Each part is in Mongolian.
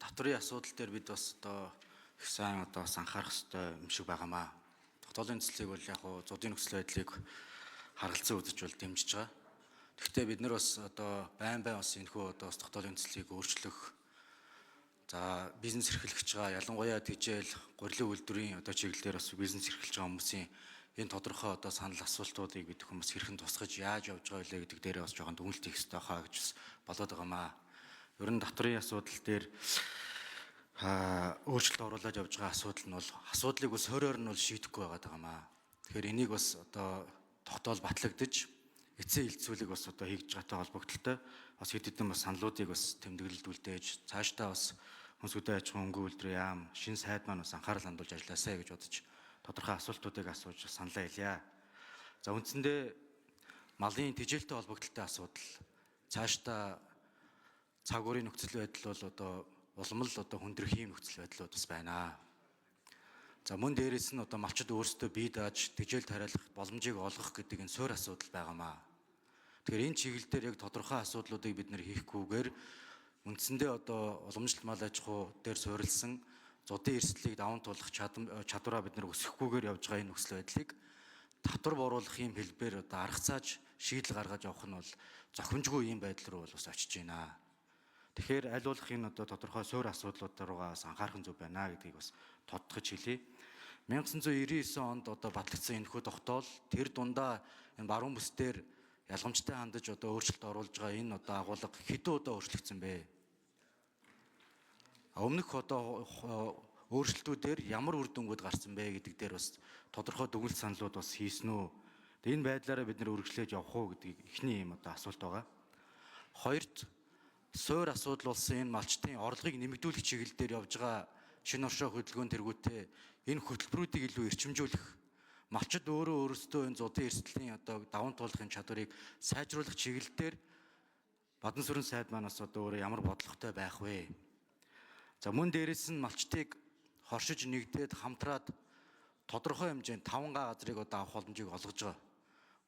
Татврын асуудал дээр бид бас одоо их сайн одоо бас анхаарах хэрэгтэй юм шиг байгаамаа. Тогтоолын нөхцөлийг бол яг хуу зуудын нөхцөл байдлыг харгалзан үзэж бол дэмжиж байгаа. Гэхдээ бид нар бас одоо байн байн бас энэхүү одоо бас тогтоолын нөхцөлийг өөрчлөх, за бизнес эрхлэгч байгаа, ялангуяа тэжээл, гурилын үйлдвэрийн одоо чиглэлээр бас бизнес эрхэлж байгаа хүмүүсийн энэ тодорхой одоо санал асуултуудыг бид хүмүүс хэрхэн тусгаж яаж явж байгаа вэ гэдэг дээрээ бас жоохон дүгнэлт хийх хэрэгтэй хаа гэж бас болоод байгаамаа. Ер нь татврын асуудал дээр өөрчлөлт оруулаад явж байгаа асуудал нь бол асуудлыг бас суурьаар нь бол шийдэхгүй байгаа даамаа. Тэгэхээр энийг бас одоо тогтоол батлагдаж эцсийн хилцүүлэг бас одоо хийж байгаатай холбогдлолтой бас хэд хэдэн бас саналуудыг бас тэмдэглэлд үлдээж цаашдаа бас хүнс хөдөө аж ахуйн хөнгөн үйлдвэрийн яам шин сайд маань бас анхаарал хандуулж ажилласаа гэж бодож тодорхой асуултуудыг асууж саналаа хэлье. За үндсэндээ малын тэжээлтэй холбогдлолтой асуудал цаашдаа цаг уурын нөхцөл байдал бол одоо улам л одоо хүндрэх ийм нөхцөл байдлууд бас байна. За мөн дээрээс нь одоо малчид өөрсдөө бие дааж тэжээл тариалах боломжийг олгох гэдэг энэ суурь асуудал байгаамаа. Тэгэхээр энэ чиглэл дээр яг тодорхой асуудлуудыг бид нэр хийхгүйгээр үндсэндээ одоо уламжлалт мал аж ахуй дээр суурилсан зудын эрсдлийг даван туулах чадвараа бид нэр өсгөхгүйгээр явж байгаа энэ нөхцөл байдлыг татвар бууруулах юм хэлбэр одоо арга цааж шийдэл гаргаж явах нь бол зохимжгүй юм байдал руу бол бас очиж байна. Тэгэхээр аль болох энэ одоо тодорхой суурь асуудлууд руугаа бас анхаарах зүг байна гэдгийг бас тодтогч хэлье. 1999 онд одоо батлагдсан энэхүү тогтоол тэр дундаа энэ баруун бүс дээр ялгамжтай хандаж одоо өөрчлөлт оруулж байгаа энэ одоо агуулга хэдэн удаа өөрчлөгдсөн бэ? Өмнөх одоо өөрчлөлтүүдээр ямар үр дүнгууд гарсан бэ гэдэг дээр бас тодорхой дүгнэлт саналууд бас хийсэн үү? Энэ байдлаараа бид нэр үргэлжлэж явах уу гэдгийг эхний юм одоо асуулт байгаа. Хоёрт суур асуудал болсон энэ малчдын орлогыг нэмэгдүүлэх чиглэл дээр явж байгаа шинэ оршоо хөдөлгөөн тэргүүтээ энэ хөтөлбөрүүдийг илүү эрчимжүүлэх, малчид өөрөө өөрсдөө энэ зудын эрсдлийн одоо даван туулахын чадварыг сайжруулах чиглэл дээр Бадан сүрэн сайд манаас одоо өөрөө ямар бодлоготой байх вэ? За мөн дээрэс нь малчдыг хоршиж нэгдээд хамтраад тодорхой хэмжээнд 5 га газрыг одоо авах боломжийг олгож байгаа.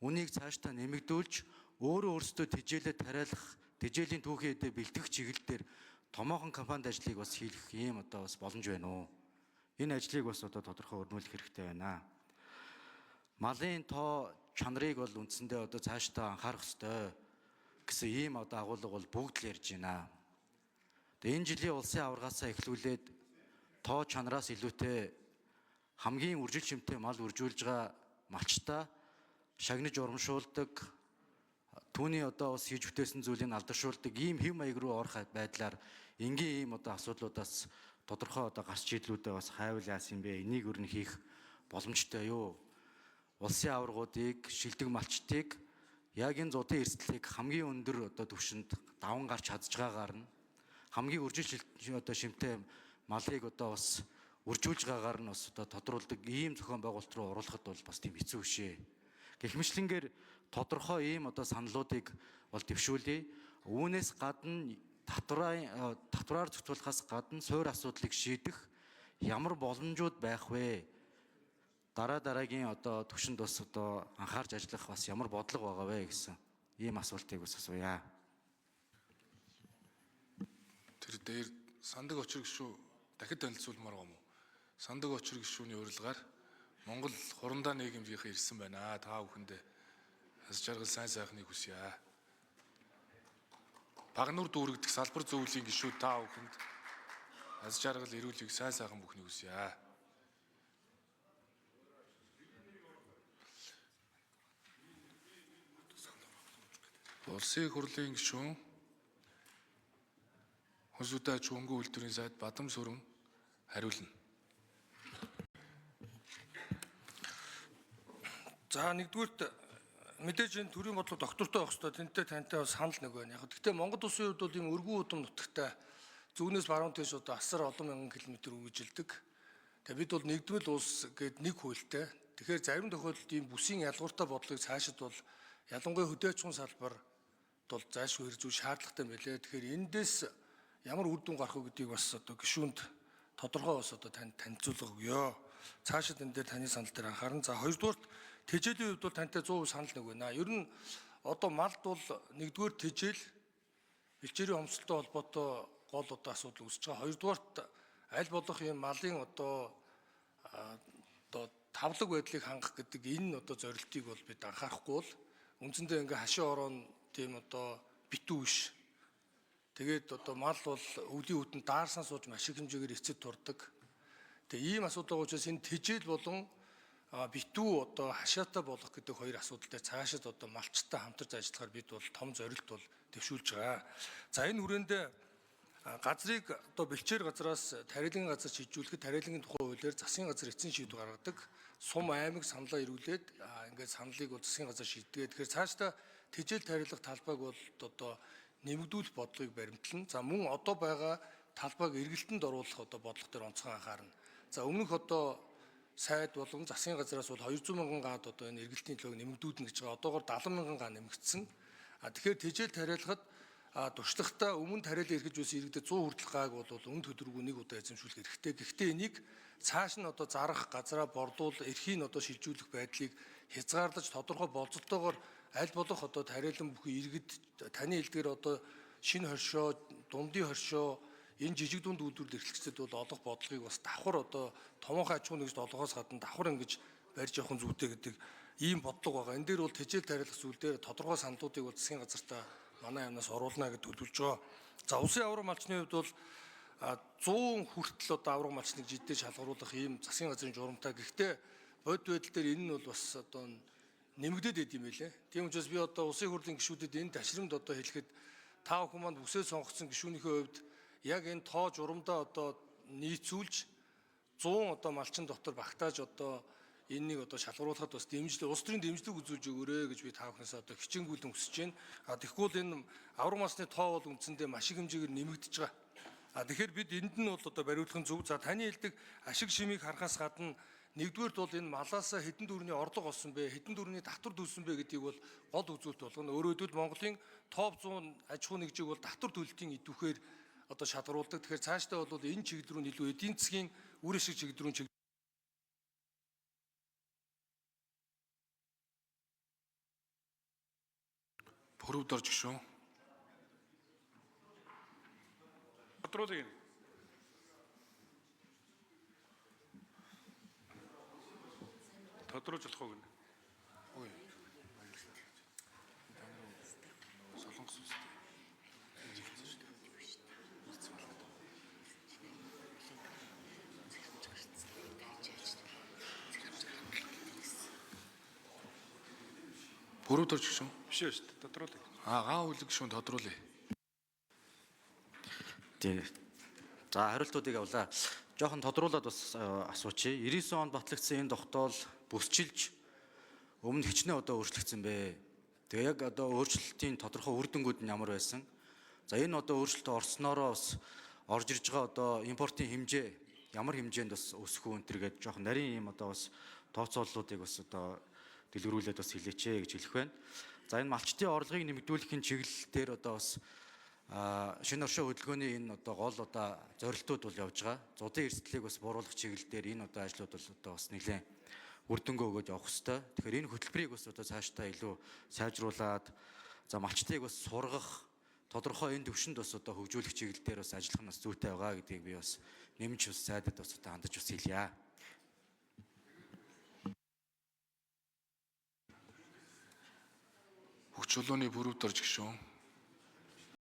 Үнийг цаашдаа нэмэгдүүлж өөрөө өөрсдөө тэжээлээ тариалах, тэжээлийн түүхийн эдээ бэлтгэх чиглэл дээр томоохон компанид ажлыг бас хийх ийм одоо бас боломж байна уу? Энэ ажлыг бас одоо тодорхой өрнүүлэх хэрэгтэй байна. Малын тоо чанарыг бол үндсэндээ одоо цаашдаа анхаарах ёстой гэсэн ийм одоо агуулга бол бүгд л ярьж байна. Тэгээ энэ жилийн улсын аваргаасаа эхлүүлээд тоо чанараас илүүтэй хамгийн үржил шимтэй мал үржүүлж байгаа малчтаа шагнаж урамшуулдаг, түүний одоо бас хийж бүтээсэн зүйлийг алдаршуулдаг ийм хэв маяг руу орох байдлаар энгийн ийм одоо асуудлуудаас тодорхой одоо гарч шийдлүүдээ бас хайвал яасан юм бэ? Энийг өөр нь хийх боломжтой юу? Улсын аваргуудыг, шилдэг малчдыг яг энэ зудын эрсдлийг хамгийн өндөр одоо түвшинд даван гарч чадж байгаагаар нь хамгийн үржил одоо шимтэй малыг одоо бас үржүүлж байгаагаар нь бас одоо тодруулдаг ийм зохион байгуулалт руу оруулахад бол бас тийм хэцүү бишээ. Гэх мэтлэнгээр тодорхой ийм одоо саналуудыг бол дэвшүүлье. Үүнээс гадна татвараар зохицуулахаас гадна суур асуудлыг шийдэх ямар боломжууд байх вэ? Дараа дараагийн одоо түвшинд бас одоо анхаарч ажиллах бас ямар бодлого байгаа вэ гэсэн ийм асуултыг бас асууя. Тэр дээр сандаг очир гişүү дахид танилцуулмаар байгаа юм уу? Сандаг очир гişүүний урилгаар Монгол хурандаа нийгэмжийнхээ ирсэн байна. Та бүхэндээ аз жаргал сайн сайхныг хүсье. Багнуур дүүрэгдэх салбар зөвлөлийн гишүүд та бүхэнд аз жаргал, эрүүлэг, сайн сайхан бүхнийг хүсье. Улсын хурлын гишүүн Хүнс хөдөө аж ахуйн хөнгөн үйлдвэрийн сайд Бадам сүрэн хариулна. За нэгдүгüүрт мэдээж энэ төрийн бодлого доктортой байх хэрэгтэй. Тэнтэй тантай бас санал нэг байна. Яг гэхдээ Монгол улсын хувьд бол ийм өргөн удам нутагтай зүүнээс баруун тийш одоо асар олон мянган километр үргэлжилдэг. Тэгээ бид бол нэгдмэл улс гээд нэг хуультай. Тэгэхээр зарим тохиолдолд ийм бүсийн ялгууртай бодлогыг цаашид бол ялангуяа хөдөө аж ахуйн салбар бол зайлшгүй хэрэг зүйл шаардлагатай юм билээ. Тэгэхээр эндээс ямар үр дүн гарах вэ гэдгийг бас одоо гишүүнд тодорхой бас одоо танд танилцуулга өгье. Цаашид энэ дээр таны санал дээр анхаарна. За хоёрдугаарт тэжээлийн хувьд бол тантай 100% санал нэг байна. Ер нь одоо малд бол нэгдүгээр тэжээл бэлчээрийн хомсдолтой холбоотой гол одоо асуудал үүсэж байгаа. Хоёрдугаарт аль болох юм малын одоо одоо тавлаг байдлыг хангах гэдэг энэ одоо зорилтыг бол бид анхаарахгүй бол үндсэндээ ингээ хашийн орон тийм одоо битүү биш. Тэгээд одоо мал бол өвлийн үдэнд даарсан сууж маш их хэмжээгээр эцэд турдаг. Тэгээ ийм асуудал байгаа учраас энэ тэжээл болон битүү одоо хашаатай болох гэдэг хоёр асуудал дээр цаашид одоо малчтай хамтарч ажиллахаар бид бол том зорилт бол дэвшүүлж байгаа. За энэ хүрээндээ газрыг одоо бэлчээр газраас тариалан газар шийдвэрлэхэд тариалангийн тухай хуулиар засгийн газар эцсийн шийдвэр гаргадаг. Сум аймаг саналаа эргүүлээд ингээд саналыг бол засгийн газар шийддэг. Тэгэхээр цаашдаа тэжээл тариалах талбайг бол одоо нэмэгдүүлэх бодлогыг баримтлана. За мөн одоо байгаа талбайг эргэлтэнд оруулах одоо бодлого дээр онцгой анхаарна. За өмнөх одоо сайд болон засгийн газраас бол 200 мянган гад одоо энэ эргэлтийн төлөөг нэмэгдүүлнэ гэж байгаа. Одоогор 70 мянган га нэмэгдсэн. А тэгэхээр тэжээл тариалахад туршлагатай өмнө тариалан эрхэж байсан иргэдэд 100 хүртэлх гааг бол үн төлөргүй нэг удаа эзэмшүүлэх эрхтэй. Гэхдээ энийг цааш нь одоо зарах, газраа борлуул, эрхийг одоо шилжүүлэх байдлыг хязгаарлаж тодорхой болцолтойгоор аль болох одоо тариалан бүхий иргэд таны хэлдгээр одоо шинэ хоршоо, дундын хоршоо энэ жижиг дунд үйлдвэрлэл эрхлэгчдэд бол олох бодлогыг бас давхар одоо томоохон аж ахуйн нэгжид олгохоос гадна давхар ингэж барьж явах нь зүйтэй гэдэг ийм бодлого байгаа. Энэ дээр бол тэжээл тариалах зүйл дээр тодорхой саналуудыг бол засгийн газартаа манай яамнаас оруулна гэж төлөвлөж байгаа. За улсын аварга малчны хувьд бол 100 хүртэл одоо аварга малчныг жиддээ шалгаруулах ийм засгийн газрын журамтай. Гэхдээ бодит байдал дээр энэ нь бол бас одоо нэмэгдээд байд юм байлээ. Тийм учраас би одоо улсын хурлын гишүүдэд энэ ташрамд одоо хэлэхэд та бүхэн манд бүсээ сонгогдсон гишүүнийхээ хувьд яг энэ тоо журамдаа одоо нийцүүлж 100 одоо малчин дотор багтааж одоо энэнийг одоо шалгаруулахад бас дэмжлэг улс төрийн дэмжлэг үзүүлж өгөөрэй гэж би та бүхнээс одоо хичээнгүйлэн хүсэж байна. А тэгэхгүй бол энэ авраг масны тоо бол үндсэндээ маш их хэмжээгээр нэмэгдэж байгаа. А тэгэхээр бид энд нь бол одоо бариулах нь зөв. За таны хэлдэг ашиг шимийг харахаас гадна нэгдүгээрт бол энэ малаасаа хэдэн төгрөгийн орлого олсон бэ, хэдэн төгрөгийн татвар төлсөн бэ гэдгийг бол гол үзүүлэлт болгоно. Өөрөөр хэлбэл Монголын топ 100 аж ахуйн нэгжийг бол татвар төлөлтийн идэвхээр одоо шалгаруулдаг. Тэгэхээр цаашдаа бол энэ чиглэл рүү илүү эдийн засгийн үр ашиг чиглэл рүү Пүрэв дорж гишүүн. Тодруулъя. Тодруулж болох уу гэнэ? Ой. Баярлалаа. Та нар нөгөө солонгос үстэй. Пүрэв дорж гишүүн. Биш ээ шүү дээ. Тодруулъя. Аа, гаан үлэг гишүүн тодруулъя. Тий. За хариултуудыг авлаа. Жохон тодруулаад бас асуучих. 99 онд батлагдсан энэ тогтоол бүсчилж өмнө хичнээн одоо өөрчлөгдсөн бэ? Тэгээ яг одоо өөрчлөлтийн тодорхой үр дүнгууд нь ямар байсан? За энэ одоо өөрчлөлт орсноороо бас орж ирж байгаа одоо импортын хэмжээ ямар хэмжээнд бас өсөх үү энэ төр гээд жохон нарийн юм одоо бас тооцооллуудыг бас одоо дэлгэрүүлээд бас хэлээч ээ гэж хэлэх байна. За энэ малчдын орлогыг нэмэгдүүлэхийн чиглэл дээр одоо бас шинэ оршин хөдөлгөөний энэ одоо гол одоо зорилтууд бол явж байгаа. Зудын эрсдлийг бас бууруулах чиглэл дээр энэ одоо ажлууд бол одоо бас нэлээд үр дүнгээ өгөөд явах хэвээр. Тэгэхээр энэ хөтөлбөрийг бас одоо цаашдаа илүү сайжруулад за малчдыг бас сургах тодорхой энэ төвшөнд бас одоо хөгжүүлэх чиглэл дээр бас ажиллах нь бас зүйтэй байгаа гэдгийг би бас нэмж бас сайдад бас одоо хандаж бас хэлье. Хөгжүүлөөний Пүрэв дорж гишүүн.